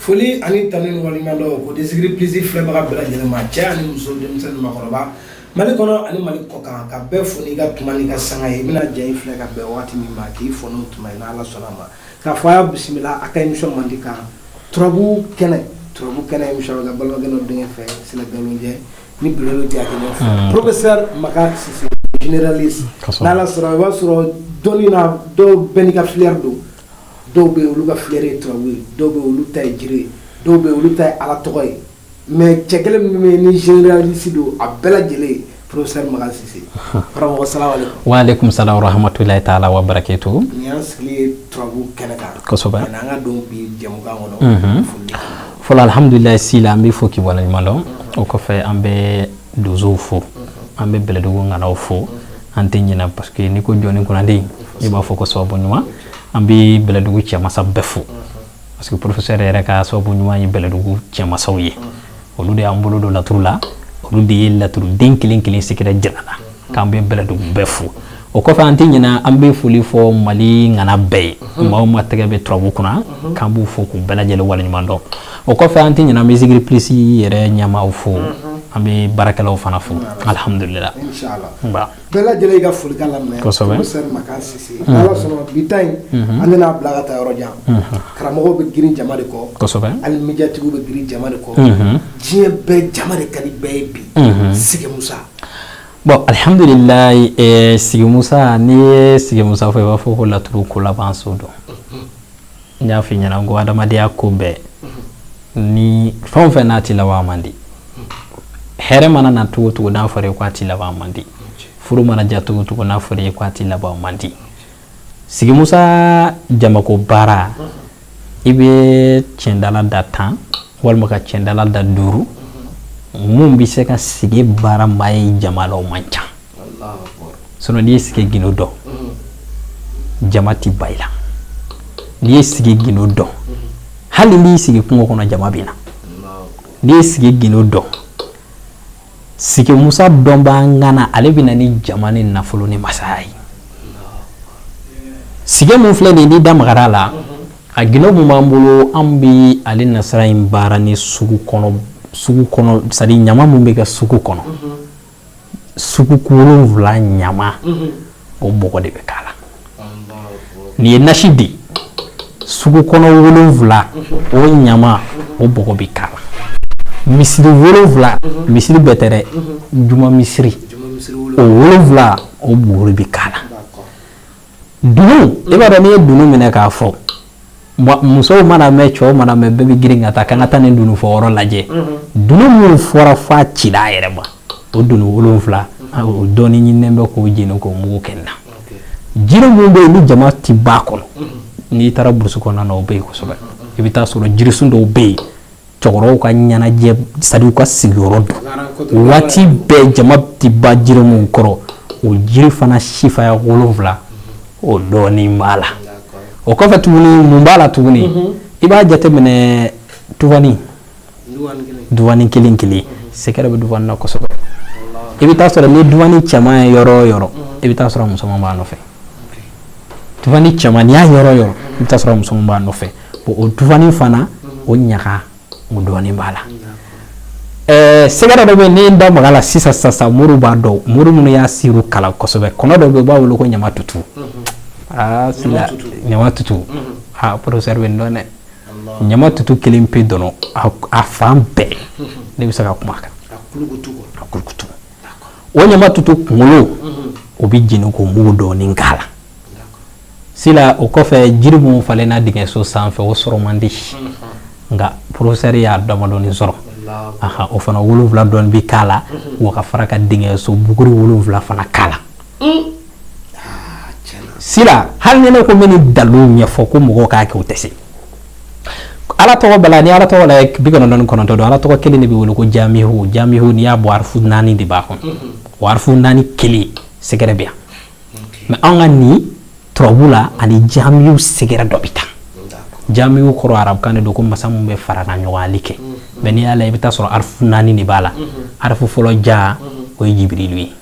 Foli ani tanu ni waleɲumandɔn ko di Zikiri Plus filɛbaga bɛɛ lajɛlen ma, cɛ ani muso, denmisɛnnin, maakɔrɔba, Mali kɔnɔ ani Mali kɔ kan, ka bɛɛ fo n'i ka tuma n'i ka sanga ye. I bɛna ja in filɛ ka bɛn waati min ma, k'i fo n'o tuma ye, n'Ala sɔnna a ma, k'a fɔ a y'a bisimila a ka émission mandi kan, Turabu kɛnɛ. Turabu kɛnɛ émission bɛ kɛ balimakɛ n'o denkɛ fɛ, Sila Galonjɛ ni Bilolo Diakité fɛ, professeur Makan Sise, généraliste. N'Ala sɔnna, i b'a sɔrɔ dɔnni na, dɔw bɛɛ n'i ka filière don. Dɔw bɛ yen, olu ka filière ye turabu ye, dɔw bɛ yen, olu ta ye jiri ye, dɔw bɛ yen, olu ta ye Ala tɔgɔ ye. Mais cɛ kelen min bɛ yen ni généraliste don a bɛɛ lajɛlen ye, professeur Makan Sise. Karamɔgɔ, salamalekun. Wa aleykum salam wa rahmatulahi taala wa barakatuhu. Nin y'an sigilen ye turabu kɛnɛ kan. Kosɛbɛ. Yanni an ka don bi jɛmukan kɔnɔ, foli. Fɔlɔ, alhamdulilayi, Sila, an bɛ fo k'i waleɲuman dɔn. O kɔfɛ, an bɛ donsow fo, an bɛ bɛlɛdugu ŋanaw fo, an tɛ ɲinɛ, parce que n'i ko jɔnni kunnanden, i b'a fɔ ko sababu ɲuman. An bɛ bɛlɛdugu cɛmasa bɛɛ fo, parce que professeur yɛrɛ ka sababu ɲuman ye bɛlɛdugu cɛmasaw ye. Olu de y'an bolo don laturu la, olu de ye laturuden kelen kelen secret jira la, k'an bɛ bɛlɛdugu bɛɛ fo. O kɔfɛ, an tɛ ɲinɛ, an bɛ foli fɔ Mali ŋana bɛɛ ye, maa o maa tɛgɛ bɛ turabu kunna, k'an b'u fo k'u bɛɛ lajɛlen waleɲuman dɔn. O kɔfɛ, an tɛ ɲinɛ, an bɛ Zikiri Plus yɛrɛ ɲɛmaaw fo, an bɛ baarakɛlaw fana fo, alhamdulillah. Inshallah. Ba. Bɛɛ lajɛlen y'i ka folikan laminɛ. Kosɛbɛ. Professeur Makan Sise, n'Ala sɔnna, bi ta in, an bɛna bila ka taa yɔrɔ jan. Karamɔgɔw bɛ girin jama de kɔ. Hali médiatigiw bɛ girin jama de kɔ. Diɲɛ bɛɛ, jama de ka di bɛɛ ye bi. Sigi Musa. Bon, alhamdulilayi, Sigi Musa, n'i ye Sigi Musa fɔ, i b'a fɔ ko laturu ko laban so dɔn. N y'a f'i ɲɛna ko adamadenya ko bɛɛ ni fɛn o fɛn n'a ti laban man di. Hɛrɛ mana na cogo o cogo, n'a fɔra i ye ko a ti laban man di. Furu mana diya cogo o cogo, n'a fɔra i ye ko a ti laban man di. Sigi Musa jamako baara, i bɛ cɛndala da 10 walima ka cɛndala da 5, mun bɛ se ka sigi baara maa ye jama la, o man ca. Sinon n'i ye sigi gindo dɔn, jama ti ba i la. N'i ye sigi gindo dɔn, hali n'i sigi kungo kɔnɔ, jama bɛ na. N'i ye sigi gindo dɔn, Sigi Musa dɔnbaa ŋana, ale bɛ na ni jama ni nafolo ni masaya ye. Sige mun filɛ nin ye, n'i da magara a la, a gindo mun b'an bolo, an bɛ ale nasira in baara ni sugu kɔnɔ, sugu kɔnɔ, c'est à dire ɲama mun bɛ kɛ sugu kɔnɔ, sugu 7 ɲama, o bɔgɔ de bɛ k'a la. Nin ye nasi di, sugu kɔnɔ 7, o ɲama, o bɔgɔ bɛ k'a la. Misiri 7, misiri bɛɛ tɛ dɛ, juma misiri o 7, o buguri bɛ k'a la. Dunu, i b'a dɔn, n'i ye dunu minɛ k'a fɔ, musow mana mɛn, cɛw mana mɛn, bɛɛ bɛ girin ka taa k'an ka taa nin dunu fɔ yɔrɔ lajɛ. Dunu minnu fɔra f'a cila a yɛrɛ ma, o dunu 7, o dɔɔni ɲininen bɛ k'o jeni k'o mugu kɛ nin na. Jiri mun bɛ yen ni jama ti ba kɔnɔ, n'i taara burusi kɔnɔna na, o bɛ yen kosɛbɛ. I bɛ taa sɔrɔ jirisun dɔw bɛ yen, cɛkɔrɔbaw ka ɲɛnajɛ, c'est à dire u ka sigiyɔrɔ don, waati bɛɛ jama ti ba jiri mun kɔrɔ, o jiri fana sifaya 7, o dɔɔnin b'a la. O kɔfɛ tuguni, mun b'a la tuguni? I b'a jateminɛ, tufani, duwani kelen kelen, secret bɛ duwani na kosɛbɛ. I bɛ taa sɔrɔ ni duwani cɛman ye yɔrɔ o yɔrɔ, i bɛ taa sɔrɔ musoman b'a nɔfɛ. Tufani cɛman, n'i y'a yɔrɔ o yɔrɔ, i bɛ taa sɔrɔ musoman b'a nɔfɛ. Bon, o tufani fana, o ɲaga, o dɔɔnin b'a la. Secret dɔ bɛ yen, ni n da maga la sisan sisan, moriw b'a dɔn, mori minnu y'a siru kalan kosɛbɛ. Kɔnɔ dɔ bɛ yen, u b'a wele ko ɲama tutu. Aa Sila, ɲama tutu, aa professeur bɛ nin dɔn dɛ. Ɲama tutu kelen pe dɔrɔn, a fan bɛɛ ne bɛ se ka kuma a kan. A kulukutu, o ɲama tutu kunkolo, o bɛ jeni k'o mugu dɔɔnin k'a la. Sila, o kɔfɛ, jiri mun falenna dingɛso sanfɛ, o sɔrɔ man di, nka professeur y'a damadɔni sɔrɔ. Aha, o fana 7 dɔɔni bɛ k'a la, wa ka fara ka dingɛso buguri 7 fana k'a la. Sila, hali ni ne ko n bɛ nin dalilu ɲɛfɔ ko mɔgɔw k'a kɛ, o tɛ se. Ala tɔgɔ bɛɛ la, ni Ala tɔgɔ la 99 don, Ala tɔgɔ kelen de bɛ wele ko jamihu. Jamihu, n'i y'a bɔ, arifu 4 de b'a kɔnɔ. O arifu 4 kelen secret bɛ yan, mais anw ka nin turabu la ani jamihu secret dɔ bɛ taa. Jamihu kɔrɔ, arabukan de don, ko masa mun bɛ fara ka ɲɔgɔnyali kɛ. Mais n'i y'a lajɛ, i bɛ taa sɔrɔ arifu 4 de b'a la. Arifu fɔlɔ ja, o ye Jibirilu ye,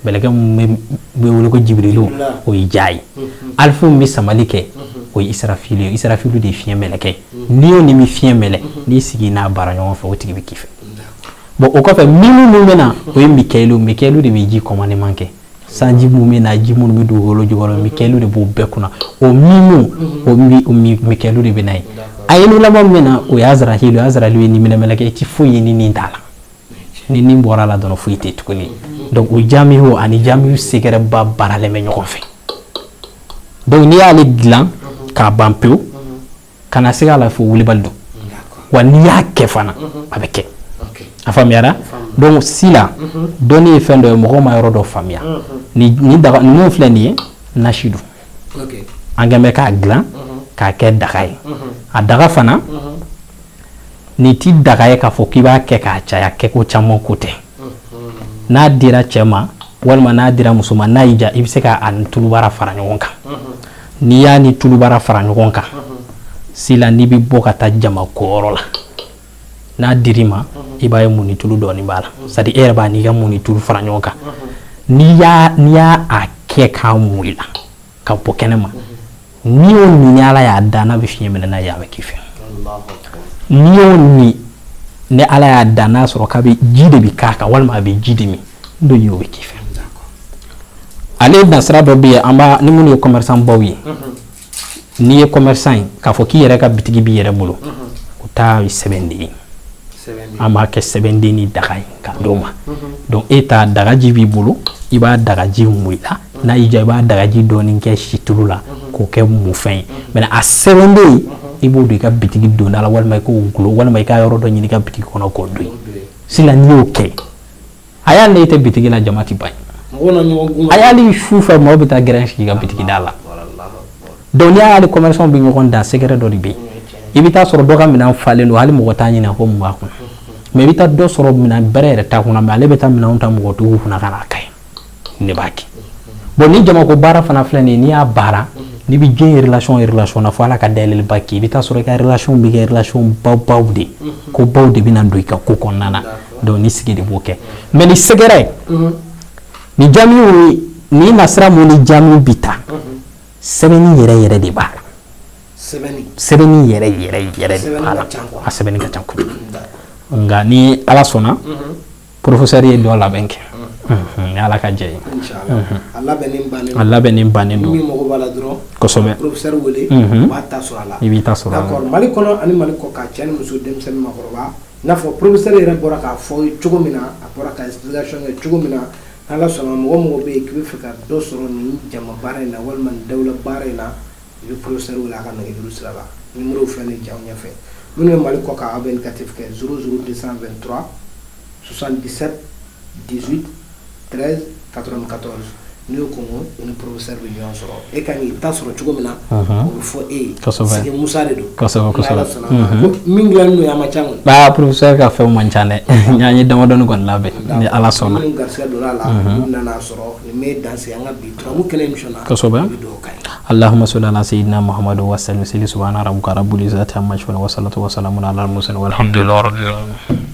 mɛlɛkɛ mun bɛ wele ko Jibirilu, o ye ja ye. Alifu min bɛ samali kɛ O ye Israfilu ye. Israfilu de ye fiɲɛ mɛlɛkɛ ye. N'i y'o ni min fiɲɛ mɛlɛ, n'i sigi n'a baara ɲɔgɔn fɛ, o tigi bɛ k'i fɛ. Bon, o kɔfɛ, mimu min bɛ na, o ye Mikayilu. Mikayilu de bɛ ji commandement kɛ. Sanji mun bɛ na, ji minnu bɛ dugukolo jukɔrɔ, Mikayilu de b'o bɛɛ kunna. O mimu, o Mikayilu de bɛ na ye. A ye laban min na, o ye Azarahilu. Azarahilu ye niminɛ mɛlɛkɛ. I ti foyi ye ni nin t'a la. Ni nin bɔra la dɔrɔn, foyi tɛ tuguni. Donc o jamihu ani jamihu secret ba baaralen bɛ ɲɔgɔn fɛ. Donc n'i y'ale dilan k'a ban pewu, kana se a la fo wulibali don. Wa n'i y'a kɛ fana, a bɛ kɛ. A faamuyara? Donc sila dɔnni ye fɛn dɔ ye, mɔgɔw ma yɔrɔ dɔ faamuya. Ni daga ninnu filɛ nin ye, nasi don. An kɛn bɛ k'a dilan k'a kɛ daga ye. A daga fana nin ti daga ye k'a fɔ k'i b'a kɛ k'a caya kɛko caman ko tɛ. N'a dira cɛ ma walima n'a dira muso ma, n'a y'i diya, i bɛ se k'a ni tulubara fara ɲɔgɔn kan. N'i y'a ni tulubara fara ɲɔgɔn kan sila, n'i bɛ bɔ ka taa jama koyɔrɔ la, n'a dir'i ma, i b'a ye mun tulu dɔɔni b'a la. C'est à dire e yɛrɛ b'a n'i ka mun tulu fara ɲɔgɔn kan. N'i y'a a kɛ k'a mun i la ka bɔ kɛnɛ ma, n'i y'o min, ni Ala y'a da n'a bɛ fiɲɛ minɛ n'a ye, a bɛ k'i fɛ. N'i y'o min, ni Ala y'a da n'a sɔrɔ k'a bɛ ji de bɛ k'a kan walima a bɛ ji de min, n'o ye, o bɛ k'i fɛ. Ale nasira dɔ bɛ yen, an b'a ni minnu ye commerçant baw ye. N'i ye commerçant ye, k'a fɔ k'i yɛrɛ ka bitigi b'i yɛrɛ bolo, o ta ye sɛbɛnden ye. An b'a kɛ sɛbɛnden ni daga ye k'a d'o ma. Donc e ta dagaji b'i bolo, i b'a dagaji mun i la. N'a y'i diya, i b'a dagaji dɔɔni kɛ situlu la k'o kɛ mufɛn ye. Maintenant a sɛbɛnden, i b'o don i ka bitigi donda la, walima i k'o gulon, walima i ka yɔrɔ dɔ ɲini i ka bitigi kɔnɔ k'o don yen. Sisan n'i y'o kɛ, a y'a ne tɛ bitigi la, jama ti ban. A y'ale su fɛ, mɔgɔw bɛ taa gɛrɛn sigi i ka bitigi da la. Donc n'i y'ale commerçant bɛ ɲɔgɔn dan, secret dɔ de bɛ yen. I bɛ taa sɔrɔ dɔ ka minɛn falen don, hali mɔgɔ t'a ɲininka ko mun b'a kɔnɔ. Mais i bɛ taa dɔ sɔrɔ, minɛn bɛrɛ yɛrɛ t'a kunna, mais ale bɛ taa minɛnw ta mɔgɔtigiw kunna ka n'a ka ɲi ne b'a kɛ. Bon, ni jamako baara fana filɛ nin ye, n'i y'a baara, n'i bɛ diɲɛ relation na, fo Ala ka dayɛlɛliba kɛ, i bɛ taa sɔrɔ i ka relation bɛ kɛ relation baw de, ko baw de bɛna don i ka ko kɔnɔna na. Donc ni sigi de b'o kɛ. Mais ni secret ni jamiw ni nasira mun ni jamiw bi taa, sɛbɛnni yɛrɛ yɛrɛ de b'a la. Sɛbɛnni yɛrɛ yɛrɛ yɛrɛ de b'a la. A sɛbɛnni ka ca kojugu, nka ni Ala sɔnna, professeur ye dɔ labɛn kɛ ni Ala ka jɛ ye. A a labɛnnen bannen don. Min mago b'a la dɔrɔn, kosɛbɛ, professeur wele, u b'a ta sɔrɔ a la. I b'i ta sɔrɔ a la. D'accord. Mali kɔnɔ ani Mali kɔ kan, cɛ ni muso, denmisɛnnin, maakɔrɔba, i n'a fɔ professeur yɛrɛ bɔra k'a fɔ cogo min na, a bɔra ka explication kɛ cogo min na, n'Ala sɔnna, mɔgɔ mɔgɔ bɛ yen k'i bɛ fɛ ka dɔ sɔrɔ nin jama baara in na walima nin dawula baara in na, i bɛ professeur wele a ka nɛgɛjuru sira la. Numéro filɛ nin jaw ɲɛfɛ. Minnu bɛ Mali kɔ kan, aw bɛ indicatif kɛ 00223 77 18 13 94. N'i y'o kɔngɔ, i ni professeur bɛ ɲɔgɔn sɔrɔ. E kan k'i ta sɔrɔ cogo min na, o bɛ fɔ e ye. Sigi Musa de don. Kosɛbɛ. N'Ala sɔnna ma. Ko min dilannen don, a ma ca kɔni. Aa, professeur ka fɛnw man ca dɛ. An ye damadɔni kɔni labɛn ni Ala sɔnna. Minnu garisɛgɛ donna a la, olu nana sɔrɔ nin bɛ dan sigi an ka bi turabu kɛnɛ émission na. I bɛ dugawu k'a ye. اللهم صل على سيدنا محمد وسلم. سيدي، سبحان ربك رب العزة عما يصفون، والصلاة والسلام على المرسلين، والحمد لله رب العالمين.